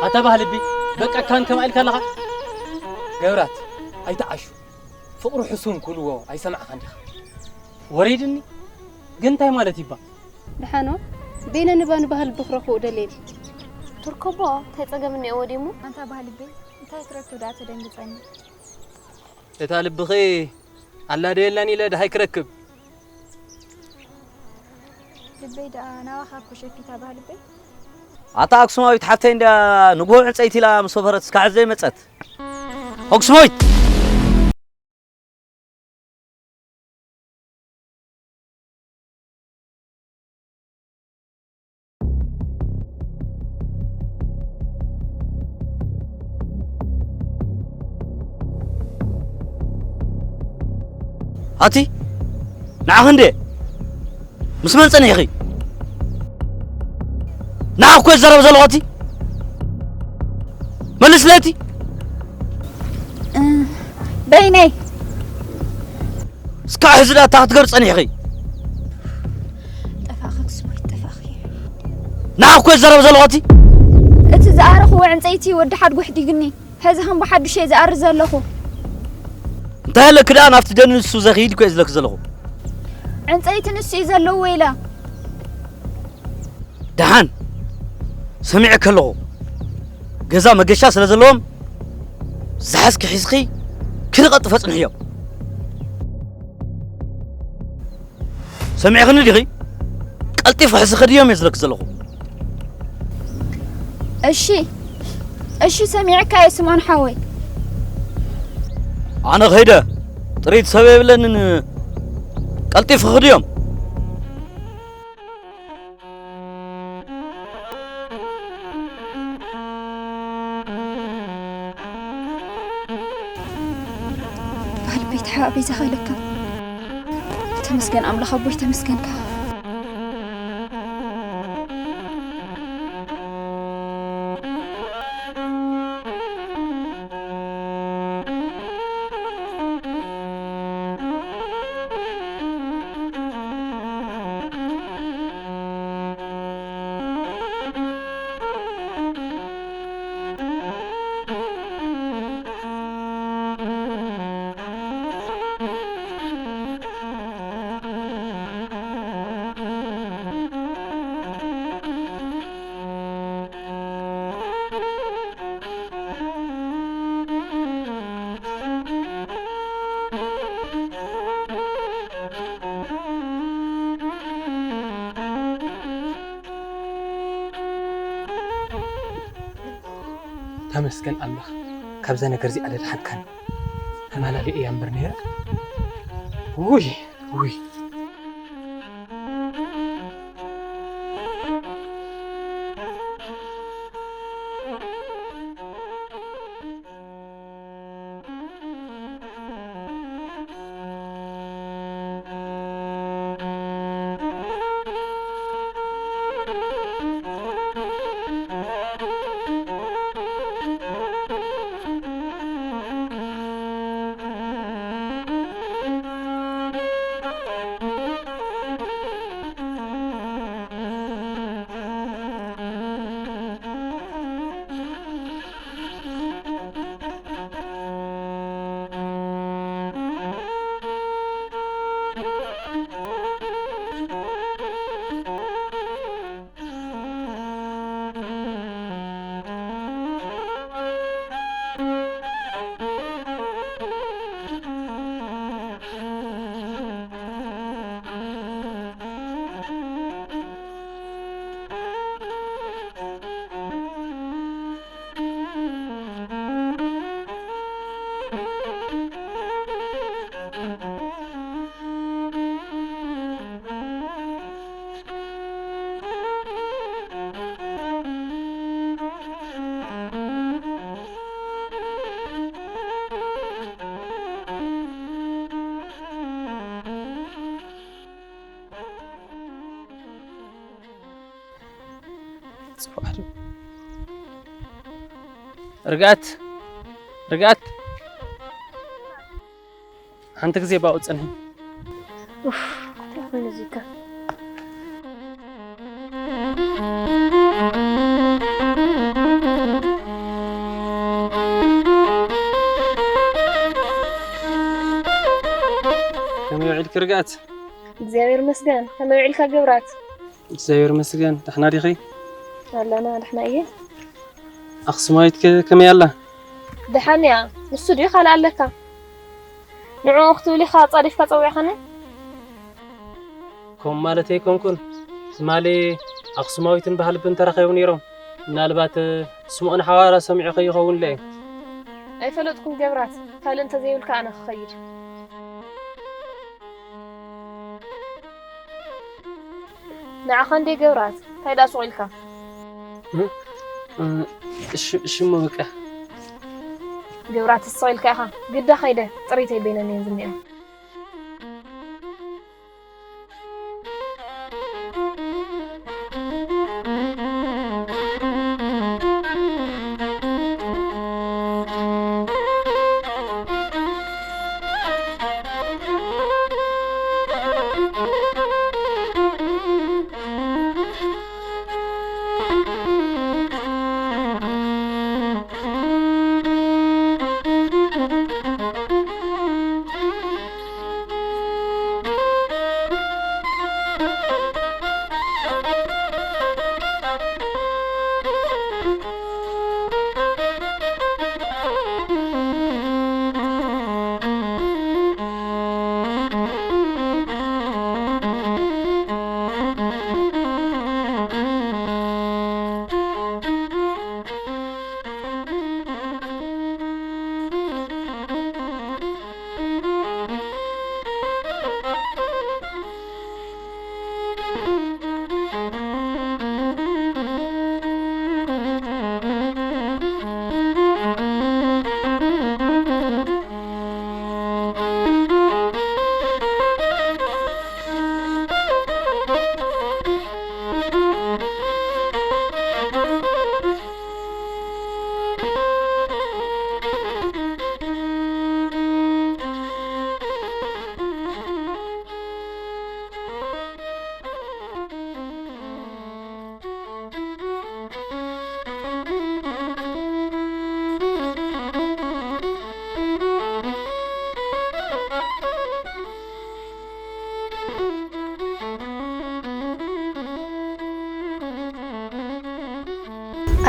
ኣታ ባህልቢ፣ በቃ ካን ከማይ ኢልካ ኣለኻ? ገብራት፣ ኣይትዓሹ። ፍቕሩ ሕሱም ክብልዎ ኣይሰማዕኻን ዲኻ? ወሪድኒ? ግን እንታይ ማለት ይባ? ደሓኖ፣ በይነ ንባ ንባህልቢ ክረኽቦ ደልየ። ቱርኮቦ፣ እንታይ ጸገም እኒኦዎ ድዩ እሞ? ኣንታ ባህልቢ፣ እንታይ ክረክብ ደኣ ተደንግጸኒ? እታ ልብኺ ኣላ ዶ የላን ኢለ ደሃይ ክረክብ። ልበይ ደኣ ናባኻ እኮ ሸፊታ ባህልበይ። ኣታ ኣክሱማዊት ሓፍተይ እንድያ ንግሆ ዕንፀይቲ ኢላ ምስ ወፈረት እስካዕ ዘይመፀት። ኣክሱማዊት! ኣቲ ንዓኺ እንዴ? ምስ መን ጸኒሕኺ? ንዓኺ እኮ ዝዛረብ ዘለኹ ኣቲ። መልስለይ ኣቲ። እ፣ በይነይ። እስካዕ ሕዚ ደኣ እንታይ ክትገብሪ ጸኒሕኺ? ጠፋእኺ ኣክሱማዊት፣ ጠፋእኺ። ንዓኺ እኮ ዝዛረብ ዘለኹ ኣቲ። እቲ ዝኣረኽዎ ዕንጸይቲ ወዲ ሓድጉ ኣሕዲግኒ። ሕዚ ከም ብሓዱሽ እየ ዝኣሪ ዘለኹ። እንታይ ኣለኪ ደኣ ናብቲ ደኒ ንሱ ዘኽይድ እኮ እየ ዝለኪ ዘለኹ። ዕንጸይቲ ንሱ እዩ ዘለዎ ኢለ። ደሓን ሰሚዐ ከለኹ ገዛ መገሻ ስለ ዘለዎም ዝሓዝኪ ሒዝኺ ክዲ ቀልጥፈ ጽንሕዮም። ሰሚዕኽኒ ዲኺ? ቀልጢፍ ሕዚ ኸድዮም እየ ዝለክ ዘለኹ። እሺ፣ እሺ፣ ሰሚዕካ እየ ስሞን ሓወይ። ኣነ ኸይደ ጥሪት ሰብ የብለንን። ቀልጢፍ ኽድዮም። ባህል ቤት ሓ ቤዛ ኸይለካ። ተመስገን ኣምላኽ ኣቦይ፣ ተመስገንካ። ተመስገን ኣምላኽ፣ ካብዛ ነገር እዚኣ ደድሓንካኒ። ተማላሊኤ እያ እምበር ነይረ። ውይ፣ ውይ። ጽቡቕ። ርግኣት፣ ርግኣት። ሓንቲ ግዜ ባኡ ጽንሒ። ኡፍ፣ እንታይ ኮይኑ እዚ ከ? ክርጋት እግዚኣብሔር ይመስገን። ከመይ ውዒልካ ገብራት? እግዚኣብሔር ይመስገን። ደሕና ዲኺ? ኣለና፣ ደሕና እየ። ኣኽሱማዊት ከ ከመይ ኣላ? ደሓን እያ። ንሱ ድዩ ካልእ ኣለካ? ንዕኡ ክትብል ኢኻ ጻዲፍካ ጸዊዕካኒ? ከምኡ ማለት ኣይኮንኩን። ትማሊ ኣኽሱማዊትን ባህልብን ተራኺቦም ነይሮም። ምናልባት ስምኦን ሓዋራ ሰሚዑ ከይኸውን ኢለ እየ። ኣይፈለጥኩን ገብራት። ካልእ እንተዘይብልካ ኣነ ክኸይድ። ንዓኻ እንዴ ገብራት፣ እንታይ ደኣ ስቕ ኢልካ? እ፣ እ፣ እሺ፣ እሺ እሞ በቃ። ገብራት፣ ስቕ ኢልካ ኢኻ። ግዳ ከይደ፣ ጥሪተይ በይነን እየን ዝኒኣ።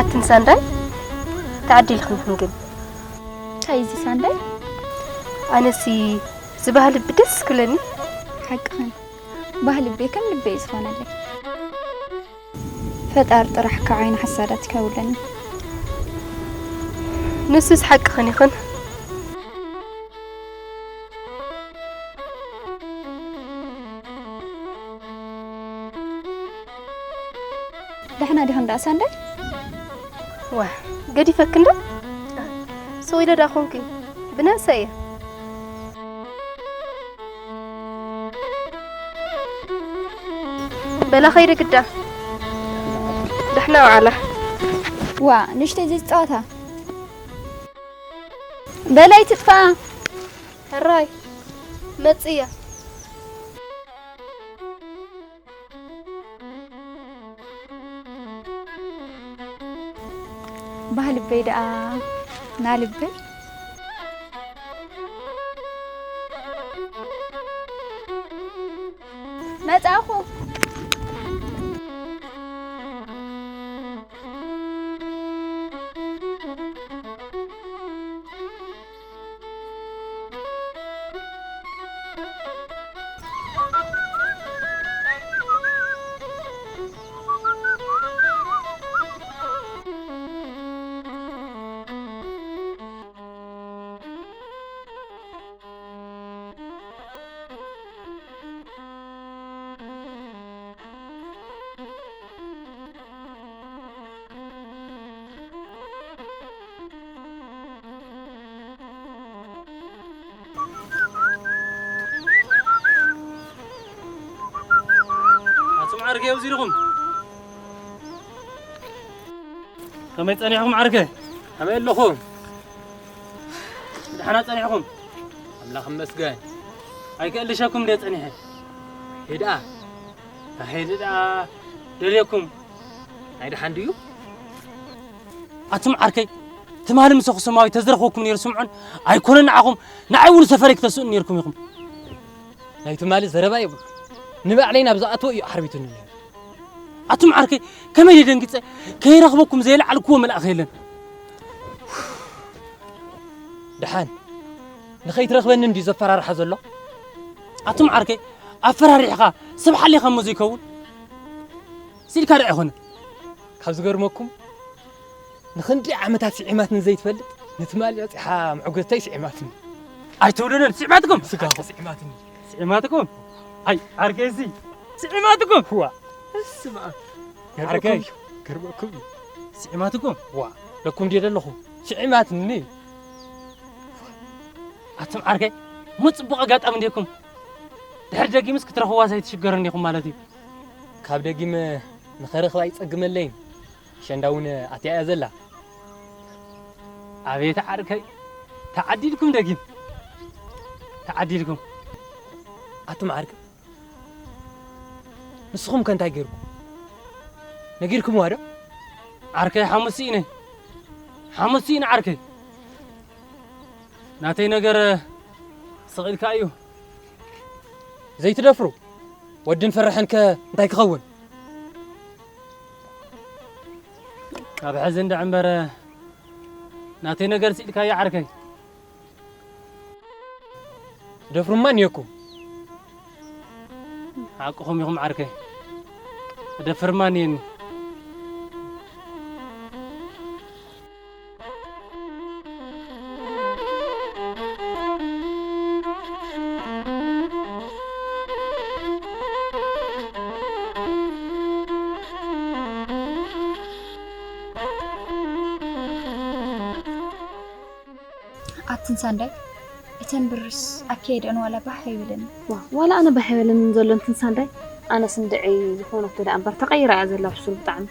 ኣትን ሳንዳይ ተዓዲልኩም ኢኹም ግን። እንታይ እዚ ሳንዳይ? ኣነሲ እዚ ባህሊ ብደስ ክብለኒ። ሓቅኽን። ባህሊ ቤ ከም ልበይ ዝኾነለይ። ፈጣር ጥራሕ ካብ ዓይኒ ሓሳዳት ይከውለኒ። ንሱስ ሓቅኽን ይኹን። ደሕና ዲኹም ደኣ ሳንዳይ? ዋ፣ ገዲፈኪ እንዶ? ስቕ ኢለ ደኣ ኾንኪ? ብነብሰ እየ። በላ ኸይደ ግዳ። ደሕና ዋዕላ። ዋ፣ ንእሽተይ ዘይትጻወታ። በላ ኣይትጥፍኣ። ሕራይ፣ መጽእያ። ባህልበይ ደኣ ናልበይ መጻኹ። ኣቱም ዓርከይ ኣብዚ ዲኹም? ከመይ ጸኒሕኩም ዓርከይ? ከመይ ኣለኹም? ደሓና ጸኒሕኩም? ኣምላኽ ይመስገን። ኣይክእልሸኩም እንደ ጸኒሐ። ሄድኣ። ኣሄድ ደኣ ደልየኩም። ናይ ደሓን ድዩ? ኣቱም ዓርከይ፣ ትማሊ ምስ ኣኽሱማዊ ተዝረኽበኩም ነይሩ ስምዑን፣ ኣይኮነን ንዓኹም፣ ንዓይ እውን ሰፈረይ ክተስእኑ ነይርኩም ኢኹም። ናይ ትማሊ ዘረባ የብሉ። ንባዕለይ ናብ ዝኣትዎ እዩ ሓርቢቱኒ ነይሩ። ኣቱም ዓርከይ፣ ከመይ ደንግጸ፣ ከይረኽበኩም ዘይለዓልክዎ መልኣኽ የለን። ደሓን ንኸይትረኽበኒ እንድዩ ዘፈራርሓ ዘሎ። ኣቱም ዓርከይ፣ ኣፈራሪሕኻ ሰብ ሓሊኻ እሞ ዘይከውን። ሲልካ ደኣ ኣይኮነ። ካብ ዝገርመኩም፣ ንኽንደይ ዓመታት ስዒማትኒ ዘይትፈልጥ፣ ንትማሊ በጺሓ መዕጎተይ ስዒማትኒ። ኣይትብሉንን፣ ስዒማትኩም? ስጋኹ ስዒማትኒ። ስዒማትኩም? ኣይ፣ ዓርከይሲ፣ ስዒማትኩም? ዋ። እስማ። ዓርከይ። ገርመኩም እዩ፣ ገርመኩም እዩ። ስዒማትኩም? ዋ። ለኩም ድየ ዘለኹ? ስዒማትኒ። ኣቱም ዓርከይ፣ እሞ ጽቡቕ ኣጋጣሚ እንዲኩም። ድሕሪ ደጊምስ ክትረኽብዋ ዘይትሽገሩ እንዲኹም ማለት እዩ። ካብ ደጊም ንኸረኽባ ይጸግመለይን። ሸንዳ እውን ኣትያ እያ ዘላ። ኣቤት ዓርከይ፣ ተዓዲልኩም ደጊም። ተዓዲልኩም። ኣቱም ዓርከይ፣ ንስኹም ከ እንታይ ገይርኩም? ነጊርኩምዋ ዶ? ዓርከይ፣ ሓሙስ ስኢነ። ሓሙስ ስኢነ ዓርከይ። ናተይ ነገር ስቕ ኢልካ እዩ። ዘይትደፍሩ? ወድን ፈርሕን ከ እንታይ ክኸውን? ካብ ሕዚ እንድዒ እምበር፣ ናተይ ነገር ስኢልካዮ ዓርከይ። ደፍሩማ እኒኦኩም። ሓቅኹም ኢኹም ዓርከይ። ደፍርማ እኒአኒ። ኣትን ሳንዳይ፣ እተን ብርስ ኣካየደን ዋላ ባህ ኣይብለኒ። ዋ፣ ዋላ ኣነ ባህ ኣይበለንን ዘሎ እንትን ሳንዳይ። ኣነስ እንድዒ ዝኾነቶ ደኣ እምበር ተቐይራ እያ ዘላ ብሱል ብጣዕሚ።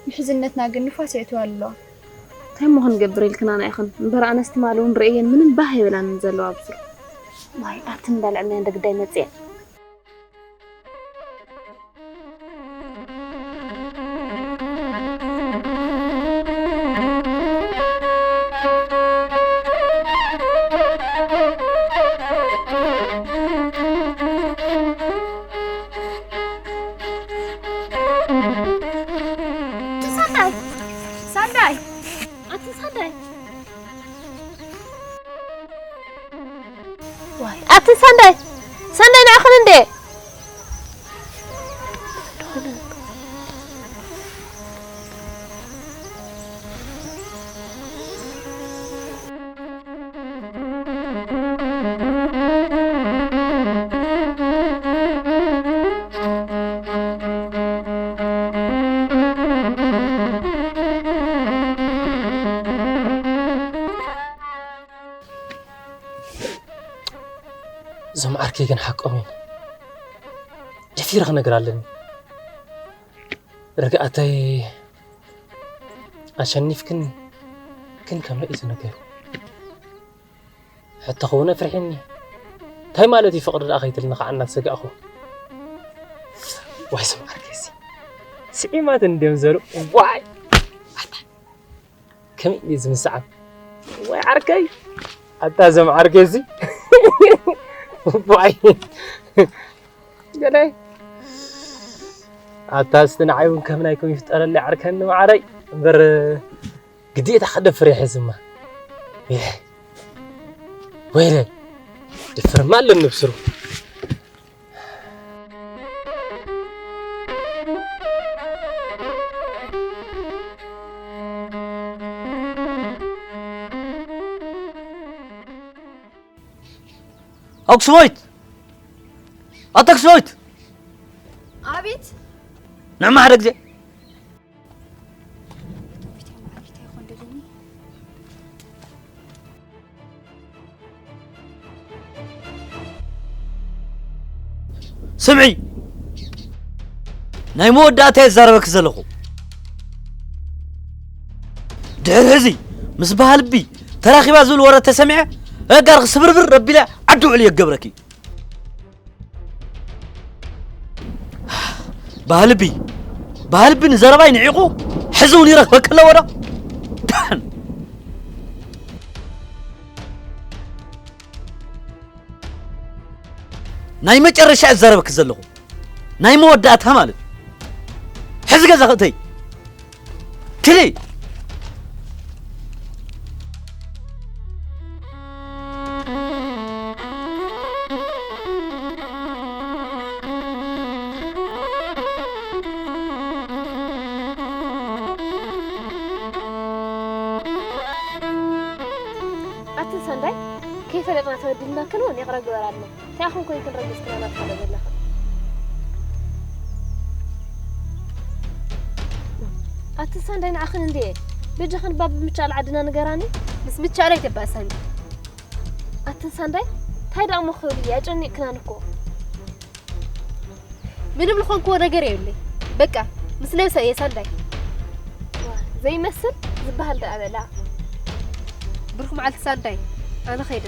ምሕዝነትና ግን ንፋስ የእትዋ ኣሎ። እንታይ እሞ ክንገብር ኢልክን ኣና ኢኽን እምበር ኣነስ ትማሊ እውን ርእየን ምንም ባህ ኣይበላንን ዘለዋ ብሱል። ዋይ፣ ኣትን እንዳልዕልና እንደ ግዳይ መጽያ። ሳንዳይ! ሳንዳይ! ኣቲ ሳንዳይ! ዋይ፣ ኣቲ ሳንዳይ! ሳንዳይ ንዓኽን እንዴ? እዞም ዓርከይ ግን ሓቆም እዮም። ደፊረ ክነግር ኣለኒ። ርግኣተይ ኣሸኒፍክኒ ግን ከመይ እዩ ነገሩ? ሕቶ ክውን ኣፍሪሕኒ። እንታይ ማለት እዩ ፍቕሪ ደኣ ከይትልኒ ከዓ እናተሰጋእኹ። ዋይ እዞም ዓርከይሲ። ስዒማት እንድዮም ዘሉ። ዋይ! ኣታ ከመይ እዩ ዝምስዓብ? ዋይ ዓርከይ! ኣታ እዞም ዓርከይሲ። ዋይ! ገለ ኣታ እስቲ ንዓይ እውን ከም ናይኩም ይፍጠረለይ ዓርከኒ መዓረይ። እምበር ግዴታ ክደፍር እየ ሕዝማ። ይሕ። ወይለ ድፍርማ ኣለኒ ብስሩ። ኣክስቦይት! ኣታ ኣክስቦይት! ኣቤት! ንዕማ ሓደ ግዜ። ስምዒ! ናይ መወዳእታ እየ ዝዛረበኪ ዘለኹ። ድሕሪ ሕዚ ምስ በሃልቢ ተራኺባ ዝብል ወረ ተሰሚዐ፣ ኣእጋርኺ ስብርብር ኣቢለ ዓዲ ውዕል እየ ክገብረኪ። ባህልቢ፣ ባህልቢ ንዘረባይ ንዒቑ፣ ሕዚ እውን ይረኽበኪ ኣለዎ ዶ? ደሓን። ናይ መጨረሻ እዛረበኪ ዘለኹ፣ ናይ መወዳእታ ማለት እዩ። ሕዚ ገዛ ክእተይ። ክሊ። ኣትን ሰንዳይ፣ ከይፈለጥና ተበዲልና ክንውን ይቕረ ግበራልና። እንታይ ኢኹም ኮይንክን ረጊጽክና ናትካ ዘለኻ? ኣትን ሰንዳይ፣ ንዓኽን እንድየ። በጃኽን ባብ ምቻል ዓድና ንገራኒ። ምስ ምቻለይ ተባእሳኒ። ኣትን ሰንዳይ፣ እንታይ ደኣ እሞ ክብል እየ? ኣጨኒቕክናን እኮ። ምንም ዝኾንክዎ ነገር የብለይ። በቃ፣ ምስ ነብሰይ እየ ሳንዳይ። ዋ፣ ዘይመስል ዝበሃል ደኣ በላ። ብሩኽ መዓልቲ ሳንዳይ፣ ኣነ ኸይደ።